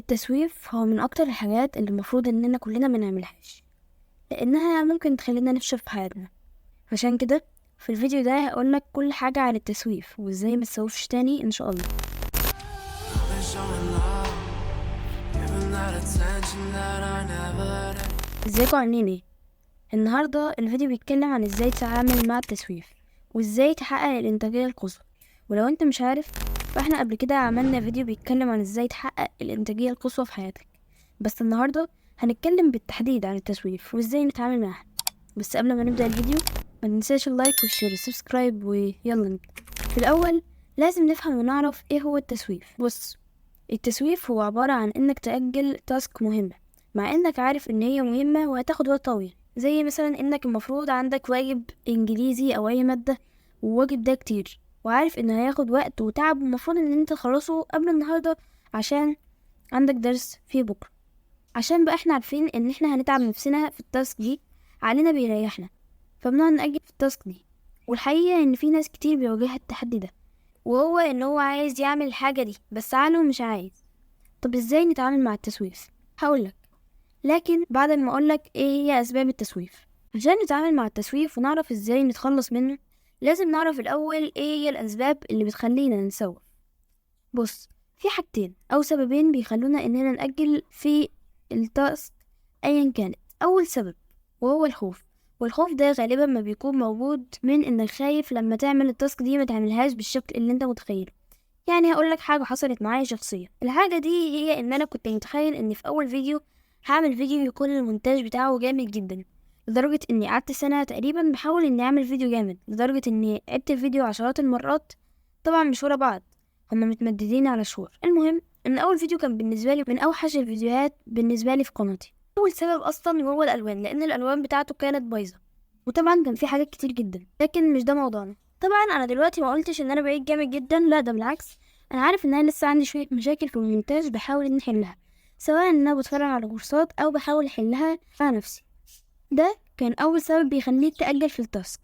التسويف هو من أكتر الحاجات اللي المفروض إننا كلنا ما نعملهاش، لأنها ممكن تخلينا نفشل في حياتنا. عشان كده في الفيديو ده هقولك كل حاجة عن التسويف وإزاي ما تسوفش تاني إن شاء الله. Been showing love, giving that attention that I never did. ازيكم عاملين ايه؟ النهاردة الفيديو بيتكلم عن ازاي تتعامل مع التسويف وازاي تحقق الانتاجية القصوى. ولو انت مش عارف فاحنا قبل كده عملنا فيديو بيتكلم عن ازاي تحقق الانتاجية القصوى في حياتك، بس النهاردة هنتكلم بالتحديد عن التسويف وازاي نتعامل معاه. بس قبل ما نبدأ الفيديو ما تنساش ال like وال share وال subscribe، ويلا نبدأ. في الأول لازم نفهم ونعرف ايه هو التسويف. التسويف هو عبارة عن انك تأجل task مهمة مع انك عارف ان هي مهمة وهتاخد وقت طويل، زي مثلا انك المفروض عندك واجب انجليزي او اي مادة وواجب ده كتير وعارف انه هياخد وقت وتعب ومفروض ان انت تخلصه قبل النهاردة عشان عندك درس فيه بكرة. عشان بقى احنا عارفين ان احنا هنتعب نفسنا في ال task دي، عقلنا بيريحنا فبنقعد نأجل في ال task دي. والحقيقة ان في ناس كتير بيواجهها التحدي ده، وهو ان هو عايز يعمل الحاجة دي بس عقله مش عايز. طب ازاي نتعامل مع التسويف؟ هقولك، لكن بعد ما اقولك ايه هي اسباب التسويف. عشان نتعامل مع التسويف ونعرف ازاي نتخلص منه لازم نعرف الاول ايه هي الاسباب اللي بتخلينا نسوف. في حاجتين او سببين بيخلونا اننا نأجل في ال task ايا كانت. اول سبب وهو الخوف، والخوف ده غالبا ما بيكون موجود من انك خايف لما تعمل ال task دي ما تعملهاش بالشكل اللي انت متخيله. هقولك حاجة حصلت معايا شخصيا. الحاجة دي هي ان انا كنت متخيل ان في اول فيديو هعمل فيديو يكون المونتاج بتاعه جامد جدا، لدرجة اني قعدت سنة تقريبا بحاول اني اعمل فيديو جامد، لدرجة اني عدت الفيديو عشرات المرات، طبعا مش ورا بعض، هما متمددين على شهور. المهم ان اول فيديو كان بالنسبة لي من اوحش الفيديوهات بالنسبة لي في قناتي. اول سبب اصلا هو الالوان، لان الالوان بتاعته كانت بايظة، وطبعا كان في حاجات كتير جدا لكن مش ده موضوعنا. طبعا انا دلوقتي ما قلتش ان انا بعيد جامد جدا، لا ده بالعكس، انا عارف ان انا لسه عندي شوية مشاكل في المونتاج بحاول اني احلها، سواء ان انا بتفرج على كورسات او بحاول احلها مع نفسي. ده كان اول سبب بيخليك تأجل في ال task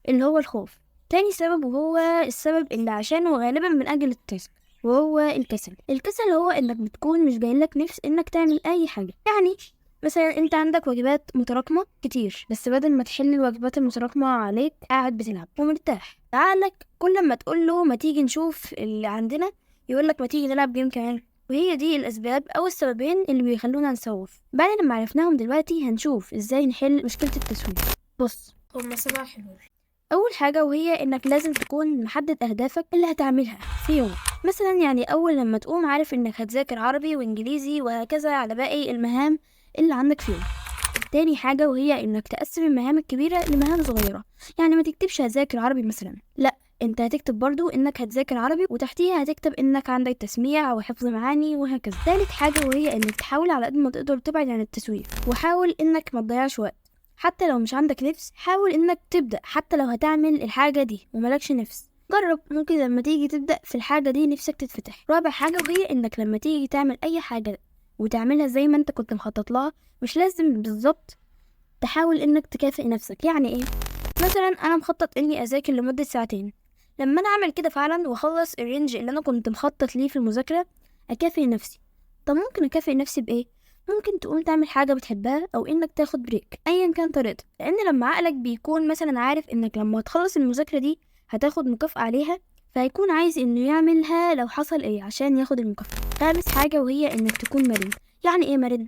اللي هو الخوف. تاني سبب وهو السبب اللي عشانه غالبا بنأجل ال task وهو الكسل. الكسل هو انك بتكون مش جاي لك نفس انك تعمل اي حاجة. مثلا انت عندك واجبات متراكمة كتير، بس بدل ما تحل الواجبات المتراكمة عليك قاعد بتلعب ومرتاح. عقلك كل ما تقول له ما تيجي نشوف اللي عندنا يقول لك ما تيجي نلعب game كمان. وهي دي الأسباب أو السببين اللي بيخلونا نسوف. بعد لما عرفناهم دلوقتي هنشوف إزاي نحل مشكلة التسويف. هما 7 حلول. أول حاجة وهي إنك لازم تكون محدد أهدافك اللي هتعملها في يومك. مثلا أول لما تقوم عارف إنك هتذاكر عربي وإنجليزي وهكذا على باقي المهام اللي عندك في يومك. تاني حاجة وهي إنك تقسم المهام الكبيرة لمهام صغيرة. ما تكتبش هذاكر عربي مثلا، لا انت هتكتب برضو انك هتذاكر عربي وتحتيها هتكتب انك عندك تسميع وحفظ معاني وهكذا. تالت حاجة وهي انك تحاول على قد ما تقدر تبعد عن التسويف، وحاول انك ما تضيعش وقت. حتى لو مش عندك نفس حاول انك تبدأ، حتى لو هتعمل الحاجة دي وملكش نفس جرب، ممكن لما تيجي تبدأ في الحاجة دي نفسك تتفتح. رابع حاجة وهي انك لما تيجي تعمل اي حاجة وتعملها زي ما انت كنت مخطط لها مش لازم بالظبط تحاول انك تكافئ نفسك. يعني ايه؟ مثلا انا مخطط اني اذاكر لمدة ساعتين، لما انا اعمل كده فعلا واخلص ال range اللي انا كنت مخطط ليه في المذاكرة اكافئ نفسي. طب ممكن اكافئ نفسي بايه؟ ممكن تقوم تعمل حاجة بتحبها او انك تاخد break، ايا كان طريقتك. لان لما عقلك بيكون مثلا عارف انك لما تخلص المذاكرة دي هتاخد مكافأة عليها، فهيكون عايز انه يعملها لو حصل ايه عشان ياخد المكافأة. خامس حاجة وهي انك تكون مرن. يعني ايه مرن؟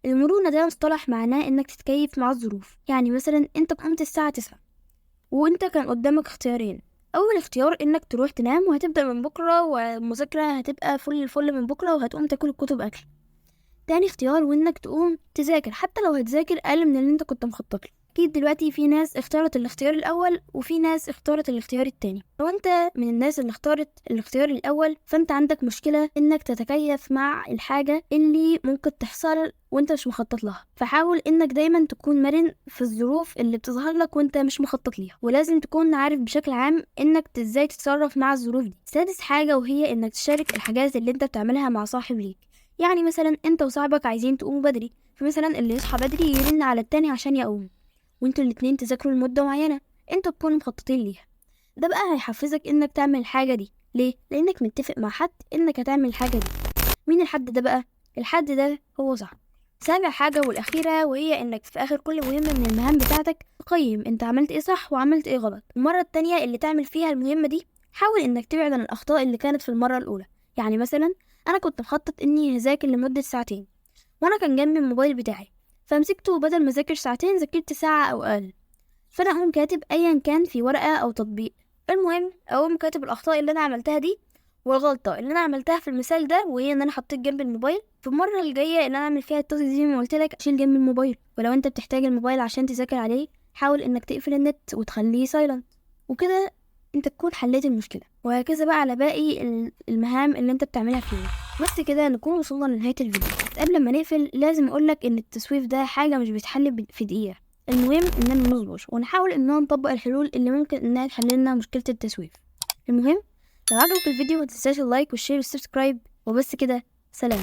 المرونة ده مصطلح معناه انك تتكيف مع الظروف. مثلا انت قمت الساعة 9 وانت كان قدامك اختيارين. اول اختيار انك تروح تنام وهتبدأ من بكرة والمذاكرة هتبقى فل الفل من بكرة وهتقوم تاكل الكتب اكل. تاني اختيار وانك تقوم تذاكر حتى لو هتذاكر اقل من اللي انت كنت مخطط له. اكيد دلوقتي في ناس اختارت الاختيار الاول وفي ناس اختارت الاختيار التاني. لو انت من الناس اللي اختارت الاختيار الاول فانت عندك مشكلة انك تتكيف مع الحاجة اللي ممكن تحصل وانت مش مخطط لها، فحاول انك دايما تكون مرن في الظروف اللي بتظهر لك وانت مش مخطط ليها، ولازم تكون عارف بشكل عام انك ازاي تتصرف مع الظروف دي. سادس حاجة وهي انك تشارك الحاجات اللي انت بتعملها مع صاحب ليك. مثلا انت وصاحبك عايزين تقوموا بدري، فمثلا اللي يصحى بدري يرن على التاني عشان يقوم، وانتوا الاتنين تذاكروا لمدة معينة انتوا تكونوا مخططين ليها. ده بقى هيحفزك انك تعمل الحاجة دي. ليه؟ لانك متفق مع حد انك هتعمل الحاجة دي. مين الحد ده بقى؟ الحد ده هو صح. سابع حاجة والأخيرة، وهي إنك في آخر كل مهمة من المهام بتاعتك تقيم أنت عملت إيه صح وعملت إيه غلط. المرة التانية اللي تعمل فيها المهمة دي حاول إنك تبعد عن الأخطاء اللي كانت في المرة الأولى. يعني مثلا أنا كنت مخطط إني هذاكر لمدة ساعتين، وأنا كان جنبي الموبايل بتاعي، فمسكته بدل ما أذاكر ساعتين ذاكرت ساعة أو أقل. فأنا أقوم كاتب أيا كان في ورقة أو تطبيق، المهم أقوم كاتب الأخطاء اللي أنا عملتها دي والغلطة اللي أنا عملتها في المثال ده، وهي إن أنا حطيت جنب الموبايل. في المرة الجاية اللي أنا أعمل فيها ال task دي زي ما قلت لك شيل جنب الموبايل، ولو أنت بتحتاج الموبايل عشان تذاكر عليه حاول إنك تقفل النت وتخليه silent، وكده أنت تكون حليت المشكلة. وهكذا بقى على باقي المهام اللي أنت بتعملها في يومك. بس كده نكون وصلنا لنهاية الفيديو. بس قبل ما نقفل لازم أقولك إن التسويف ده حاجة مش بتحل في دقيقة. المهم إننا نصبر ونحاول إننا نطبق الحلول اللي ممكن إنها تحل لنا مشكلة التسويف. المهم لو عجبك الفيديو متنساش ال like وال share وال subscribe. وبس كده، سلام.